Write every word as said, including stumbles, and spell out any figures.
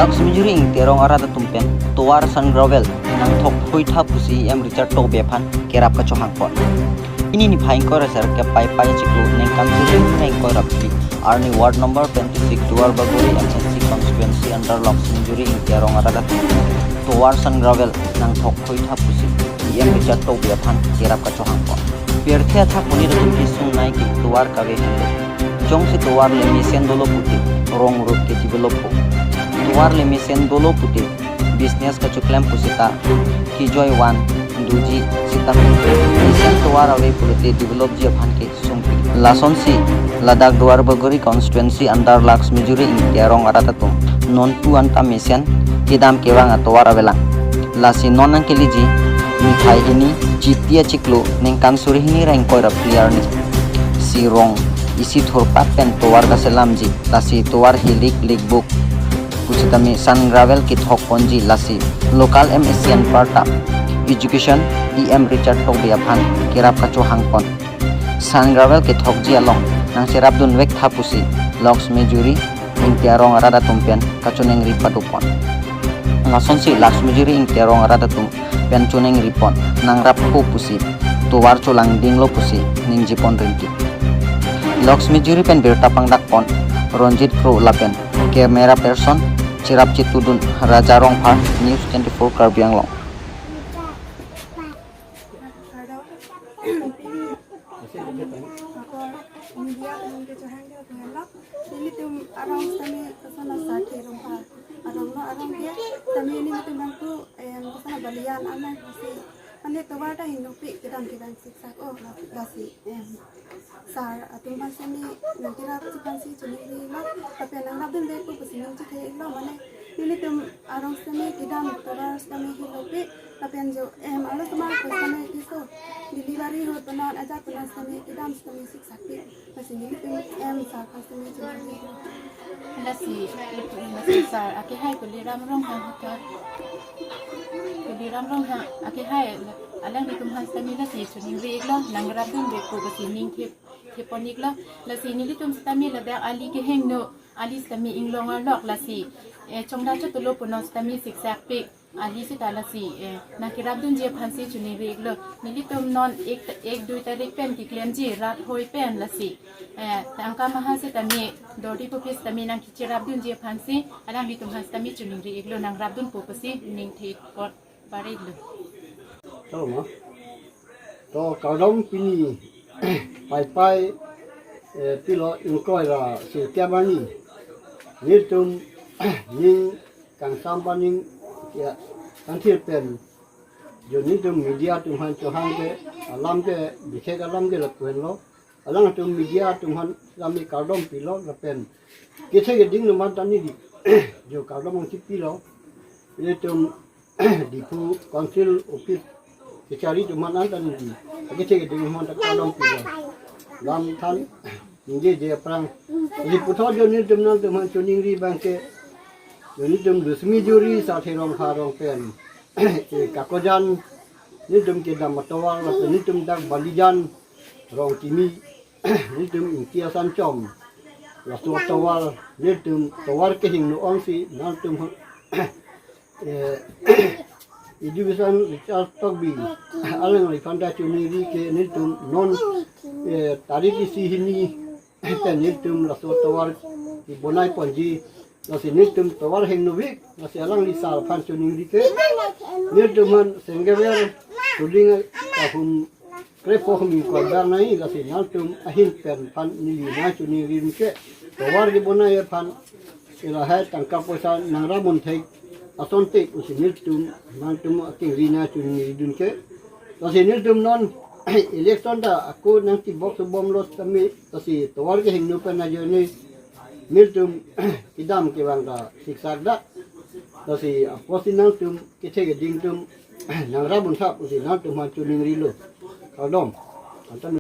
Laxmijuri Ingti arong arat atum pen tovar sand gravel nangthok hoitha pusi E M Richard Tokbi aphan kerap kachohangpon. Pini niphai ingkoi ra sirkep Paipai achiklo ningkan suri hini ra ingkoi ra phli arni ward number twenty-six Duar Bagori M A C constituency under Laxmijuri Ingti arong arat atum tovar sand gravel nangthok hoitha pusi E M Richard Tokbi aphan kerap kachohangpon. Pirthe athak monit atum kesungnei ke tovar kave henlo. Jongsi tovar le mesen dolo pute, rong road ke develop po. Tovar le mesen dolo pute, business kachoklem pusita, kejoi van doji sita, mesen tovar ave pulote developji aphan kesungpik. Lasonsi ladak Duar Bagori constituency under Laxmijuri Ingti arong arat atum nonpu anta mesen kedam kevang atovar avelang. Lasi non nangkeleji niphai hini Chiti achiklo ningkan suri hini ra ingkoi ra phli arni si rong isi thurpat pen tovar kaselamji, lasi tovar hilik likbuk pusitame sand gravel kethokponji, lasi local M A C anparta education E M Richard Tokbi aphan kerap kachohangpon. Sand gravel kethokji along nangcherapdun vektha pusi Laxmijuri Ingti arong arat atum pen kachiningri padopon. Lasonsi Laxmijuri Ingti arong arat atum pen chiningripon, nangrappo pusi, tovar cholangdinglo pusi ningjepon rinti. Laxmijuri pen birta pangdakpon Ronjit Kro lapen camera person cherap chetudun Raja Rongphar, News twenty-four Karbi Anglong. Kardom. Ako media atum kechohang ke ako henlo. Nelitum arong sitame kosonlo Sarthe Rongphar arong lo, arong ke sitame nelitum bangku, em, kosonlo balian amang kusi. Mane tovar ta hingnopik, kedam kevang siksak, oh, lasi, em, sar atum aphan sitame nangkerapji aphansi chiningrilo, lapen nangrapdunvekpo pusi ningchethe-iklo, mane nelitum arong sitame kedam tovar sitame hingnopik, lapen jo, em, arlo sitame sitame keso delivery ahut penat ajat penat sitame kedam sitame siksakpik. Lasi nelitum, em, sar aphan sitame chiningri. Lasi, lasi sar akehai Tuliram Ronghang hotor. Tuliram Ronghang akehai alanglitum aphan sitame lasi chiningri-iklo, nangrapdunvekpo pusi ningthip, thipon-iklo. Lasi nelitum sitame ladak ali kehingno, ali sitame inglong arlok, lasi, eh, chongda chotolo punon sitame siksakpik. Ali sita lasi, eh, nangkerapdunji aphansi chiningri-iklo. Nelitum non ek, ek dui tarik pen keklemji rat hoi pen lasi, eh, tangka maha sitame dori pupi sitame nangkecherapdunji aphansi alanglitum aphan sitame chiningri-iklo, nangrapdunpo pusi ningthip-iklo, bare-iklo. Toma. To kardom, pini Paipai, eh, pilo ingkoi ra sirkep arni nelitum ning kangsam paning, ya, kanthir pen jo nelitum media atum aphan chohang ke alam ke, bikhek alam ke lapu henlo. Alangtum media atum aphan sitame kardom pilo lapen kethe keding atum aphan ta neli jo kardom nangchipilo. Nelitum Diphu Council Office kechari atum aphan anta neli kethe keding atum aphan ta kardom pilo. Lam than ningjeje aphrang. Neli puthot jo nelitum nangtum aphan chiningri abang ke, jo nelitum Laxmijuri Sarthe Rongphar arong pen, eh, Kakojan nelitum kedam atovar, lapen nelitum dak Balijan Rongkimi nelitum Ingti Asanchom, laso atovar, nelitum tovar kehingno-ongsi nangtum, eh, Education Richard Tokbi alangliphan ta chiningri ke nelitum non, eh, tarik isi hini pen nelitum laso tovar kebonaiponji, lasi nelitum tovar hingnovik, lasi alangli sar aphan chiningri ke nelitum aphan senggever suling kahum krepho hum ingkoi bernai, lasi nangtum ahin pen aphan neli nangchiningri ke tovar kebonai aphan ilahai tangka poisa nangrapdun thek asonte pusi nelitum nangtum akingri nangchiningridun ke. Lasi nelitum non election ta ako nangtibok subomlo sitame, lasi tovar kehingno pen ajoine nelitum kedam kevang ta siksak dak. Lasi apotsi nangtum kethe keding atum nangrapdun thap pusi nangtum aphan chiningrilo. Kardom. Anta